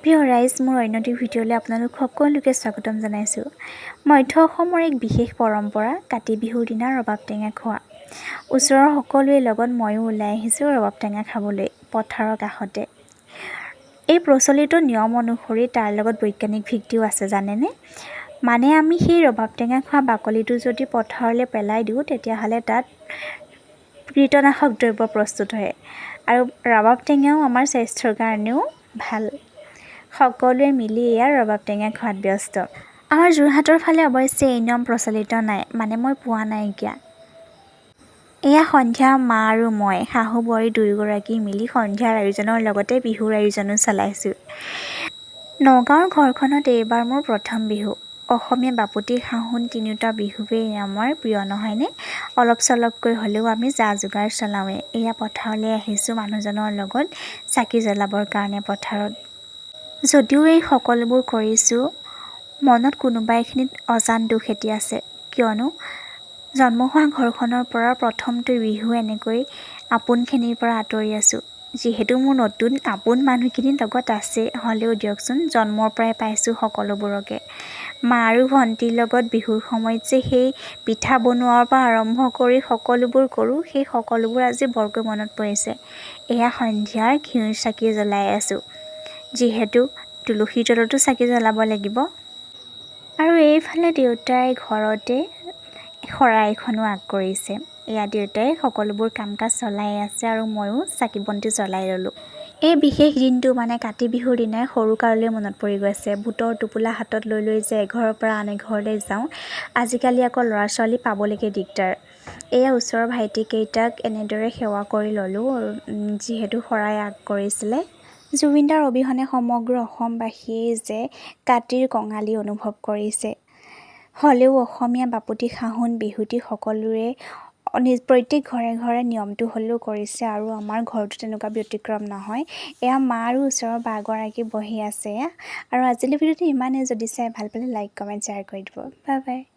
প্ৰিয় ৰাইজ, মোৰ অন্য এটি ভিডিঅ'লৈ আপোনালোক সকলোকে স্বাগতম জনাইছোঁ। মধ্য অসমৰ এক বিশেষ পৰম্পৰা কাতি বিহুৰ দিনা ৰবাব টেঙা খোৱা। ওচৰৰ সকলোৰে লগত ময়ো ওলাই আহিছোঁ ৰবাব টেঙা খাবলৈ পথাৰৰ কাষতে। এই প্ৰচলিত নিয়ম অনুসৰি তাৰ লগত বৈজ্ঞানিক ভিত্তিও আছে, জানেনে? মানে আমি সেই ৰবাব টেঙা খোৱা বাকলিটো যদি পথাৰলৈ পেলাই দিওঁ, তেতিয়াহ'লে তাত কীটনাশক দ্ৰব্য প্ৰস্তুত হয় আৰু ৰবাব টেঙাও আমাৰ স্বাস্থ্যৰ কাৰণেও ভাল। সকলোৱে মিলি এয়া ৰবাব টেঙা খোৱাত ব্যস্ত। আমাৰ যোৰহাটৰ ফালে অৱশ্যে এই নিয়ম প্ৰচলিত নাই, মানে মই পোৱা নাইকিয়া। এয়া সন্ধ্যা মা আৰু মই শাহু বোৱাৰী দুয়োগৰাকী মিলি সন্ধিয়াৰ আয়োজনৰ লগতে বিহুৰ আয়োজনো চলাইছোঁ। নগাঁৱৰ ঘৰখনত এইবাৰ মোৰ প্ৰথম বিহু। অসমীয়া বাপতি সাহোন তিনিওটা বিহুৱেই আমাৰ প্ৰিয়, নহয়নে? অলপ চলপকৈ হ'লেও আমি যা যোগাৰ চলাওঁৱেই। এয়া পথাৰলৈ আহিছোঁ মানুহজনৰ লগত চাকি জ্বলাবৰ কাৰণে পথাৰত। যদিও এই সকলোবোৰ কৰিছোঁ, মনত কোনোবা এখিনিত অজান দুখ এটি আছে। কিয়নো জন্ম হোৱা ঘৰখনৰ পৰা প্ৰথমটো বিহু এনেকৈ আপোনখিনিৰ পৰা আঁতৰি আছোঁ। যিহেতু মোৰ নতুন আপোন মানুহখিনি লগত আছে, হ'লেও দিয়কচোন, জন্মৰ পৰাই পাইছোঁ সকলোবোৰকে। মা আৰু ভণ্টিৰ লগত বিহুৰ সময়ত যে সেই পিঠা বনোৱাৰ পৰা আৰম্ভ কৰি সকলোবোৰ কৰোঁ, সেই সকলোবোৰ আজি বৰকৈ মনত পৰিছে। এয়া সন্ধিয়াৰ ঘিউৰ চাকি জ্বলাই আছোঁ, যিহেতু তুলসীৰ তলতো চাকি জ্বলাব লাগিব। আৰু এইফালে দেউতাই ঘৰতে শৰাইখনো আগ কৰিছে। এয়া দেউতাই সকলোবোৰ কাম কাজ চলাই আছে আৰু ময়ো চাকি বন্তি জ্বলাই ল'লোঁ। এই বিশেষ দিনটো, মানে কাতি বিহুৰ দিনাই সৰু কাললৈ মনত পৰি গৈছে। বুটৰ টোপোলা হাতত লৈ লৈ যে এঘৰৰ পৰা আন এঘৰলৈ যাওঁ। আজিকালি আকৌ ল'ৰা ছোৱালী পাবলৈকে দিগদাৰ। এয়া ওচৰৰ ভাইটিকেইটাক এনেদৰে সেৱা কৰি ল'লোঁ, যিহেতু শৰাই আগ কৰিছিলে। জুবিনদাৰ অবিহনে সমগ্ৰ অসমবাসীয়ে যে কাতিৰ কঙালী অনুভৱ কৰিছে। হ'লেও অসমীয়া বাপতি সাহোন বিহুটি সকলোৰে প্ৰত্যেক ঘৰে ঘৰে নিয়মটো হ'লেও কৰিছে আৰু আমাৰ ঘৰতো তেনেকুৱা ব্যতিক্ৰম নহয়। এয়া মা আৰু ওচৰৰ বাগৰাকী বহি আছে। আৰু আজিলৈ ভিডিঅ'টো ইমানেই। যদি চাই ভাল পালে লাইক, কমেণ্ট, শ্বেয়াৰ কৰি দিব। Bye bye.